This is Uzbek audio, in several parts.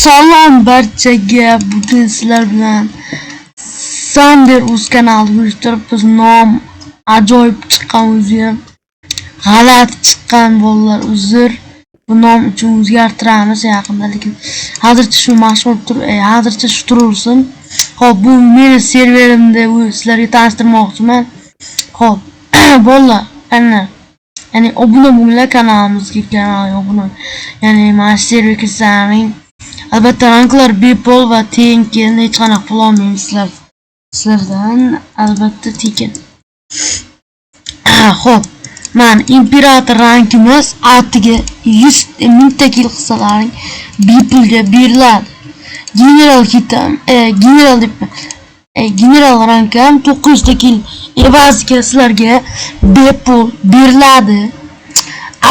Salom barchaga, bugun sizlar bilan Sander Uz kanalida ko'rishib turibmiz. Nom ajoyib chiqqan, o'zi ham g'alati chiqqan bolalar, uzr. Bu nom uchun o'zgartiramiz yaqinda, lekin hozircha shu mashhur tur, hozircha shu turaversin. Xo'p, bu meni serverimda sizlarga tanishtirmoqchiman. Xo'p, bolalar, ana ya'ni obuna bo'linglar kanalimizga, kanalga obuna. Ya'ni mana shu serverga kirsangiz, albatta ranklar bepul va tekin, hech qanaqa pul olmaymiz sizlardan, albatta tekin. Xo'p, mana imperator rankimiz atiga 100 mingta kill qilsalaring bepulga beriladi. General kitam, general deb, general rank ham 900 ta kill evaziga sizlarga bepul beriladi.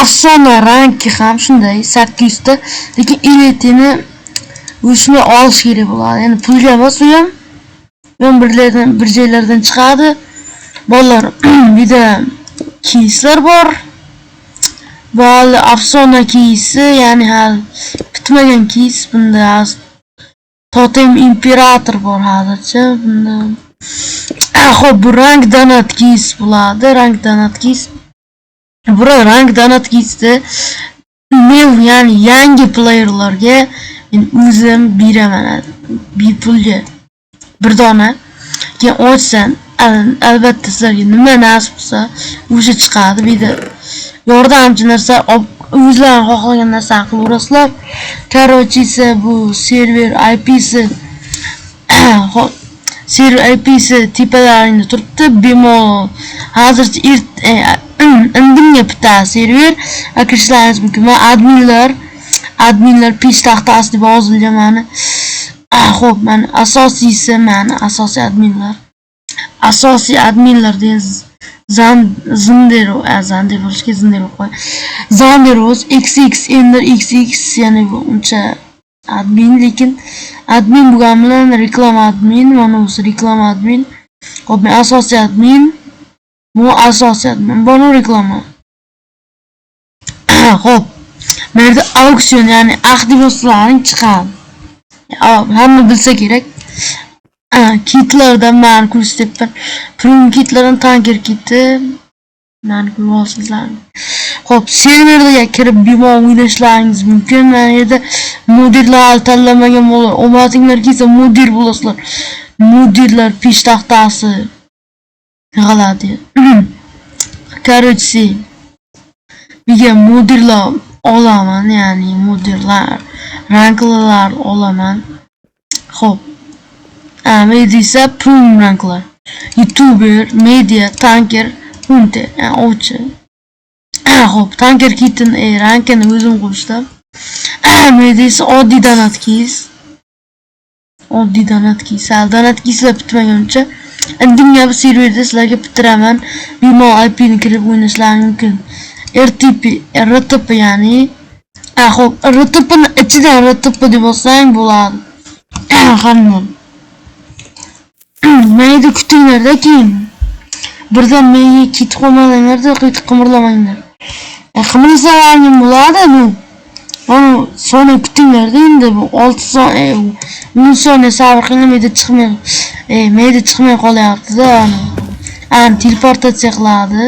Afsona ranki ham shunday 800 ta, lekin elitini o'shni olish kerak bo'ladi. Ya'ni pulga emas, u ham. U ham bir joylardan chiqadi. Bolalar, bu yerda keyslar bor. Bu hali afsona keysi, ya'ni hali bitmagan keys. Bunda Totem imperator bor hozircha bunda. Xo'p, bu rank donat keys bo'ladi, rank donat keys. Bu rank donat keysda new, ya'ni yangi playerlarga men o'zim beraman bepulga bir dona. Keyin ochsan, albatta sizlarga nima nasib qilsa o'sha chiqadi. Bu yerda yordamchi narsa o'zlaring xohlagan narsani qilaverasizlar. Короче, esa bu server IP'si, server IP'si tepalaringda turibdi. Bemalol hozircha indinga bitta server va kirishlaringiz mumkin. Man adminlar peshtaxtasi deb yozilgan mani. Xo'p, mana asosiysi, mani asosiy adminlar. Asosiy adminlar degan Zan Zinder, Zander bo'lishga Zinder qo'y. Zanderoz XX Ender XX, ya'ni bu uncha admin, lekin admin bo'lgani bilan reklama admin, mana bu reklama admin. Xo'p, men asosiy admin. Bu asosiy admin, bu reklama. Xo'p, bu yerda auksion, ya'ni ahdi vositalaring chiqadi. Hamma bilsa kerak. Kitlardan man ko'rsatyapman. Premium kitlardan tanker kiti. Mani ko'rib olsizlar. Xo'p, serverga kirib bemalol o'ynashlaringiz mumkin. Mana yerda mudirlar tanlamagan bo'lib, omadinglar kelsa mudir bo'lasizlar. Mudirlar peshtaxtasi g'alati. Короче, bugun mudirlar olaman, ya'ni mudirlar, ranklar olaman. Xo'p. Desa premium ranklar. YouTuber, media, tanker, hunter, yani ovchi. Xo'p, tanker kitini, rankini o'zim qo'shdim. Desa oddiy donat keys. Oddiy donat keys. Hali donat keyslar bitmaguncha indinga bu serverda sizlarga bitiraman. Bemalol IPni kirib o'ynashlaring mumkin. RTP, RTP ya'ni xo'p, RTPni ichidan RTP deb olsang bo'ladi. Hamma. Mayda kutinglarda keyin. Birdan menga ketib qolmanglarda, qaytib qimirlamanglar. Qimirlasalaring bo'ladi, bu. Mana soniya kutinglarda endi bu 6 soniya, 10 soniya sabr qilinglar, mayda chiqmay, mayda chiqmay qolyapti-da. Ana teleportatsiya qiladi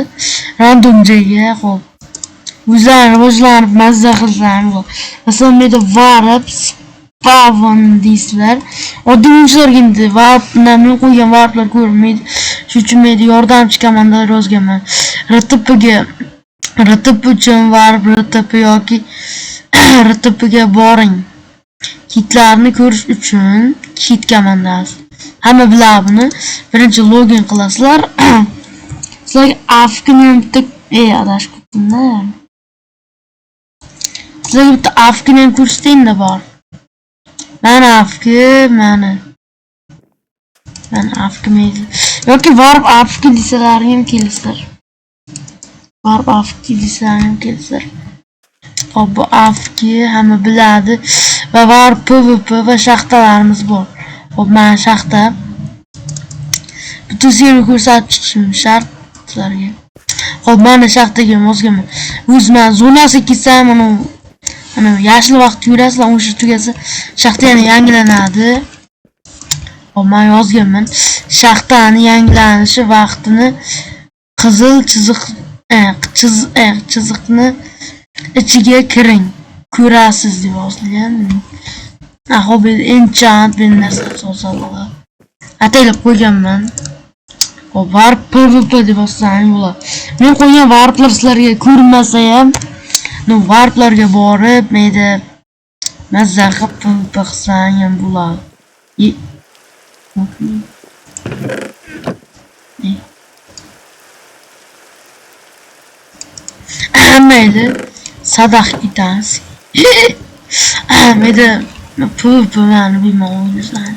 random joyga, xo'p. O'zlari rivojlanib mazza qilsalar. Masalan, bu yerda warp spawn deysizlar. Oddiy o'yinchilarga endi warp, men qo'ygan warplar ko'rinmaydi. Shuning uchun men yordamchi komandalar yozganman. RTPga, RTP uchun warp RTP yoki RTPga boring. Kitlarni ko'rish uchun kit komandasi. Hamma biladi buni. Birinchi login qilasizlar. Sizlarga afkini ham bitta, adashib ketdim-da. Sizlarga bitta afkini ham ko'rsatayinda bor. Mana afki, mana. Mana afki mayli. Yoki warp afki desalaring ham kelasizlar. Warp afki desalaring ham kelasizlar. Xo'p, bu afki hamma biladi va warp PvP va shaxtalarimiz bor. Xo'p, mana shaxta. Butun server ko'rsatib chiqishim shart sizlarga. Xo'p, mana shaxtaga yozganman. O'z mana zonasiga kelsam, mana Ana yashil vaqt yurasizlar, o'sha tugasa shaxta yana yangilanadi. Hop, men yozganman. Shaxtani yangilanishi vaqtini qizil chiziq chiziqni ichiga kiring, ko'rasiz deb yozilgan. Hop, enchant bir narsa sozaligi. Ataylab qo'yganman. Hop, warp PvP deb yozsang bo'ladi. Men qo'ygan warplar sizlarga ko'rinmasa ham, no warplarga borib, mayda mazza qilib PvP qilsang ham bo'ladi. Mayli, sadaq ketamiz. Mayda PvP mani bilmay o'ynasam.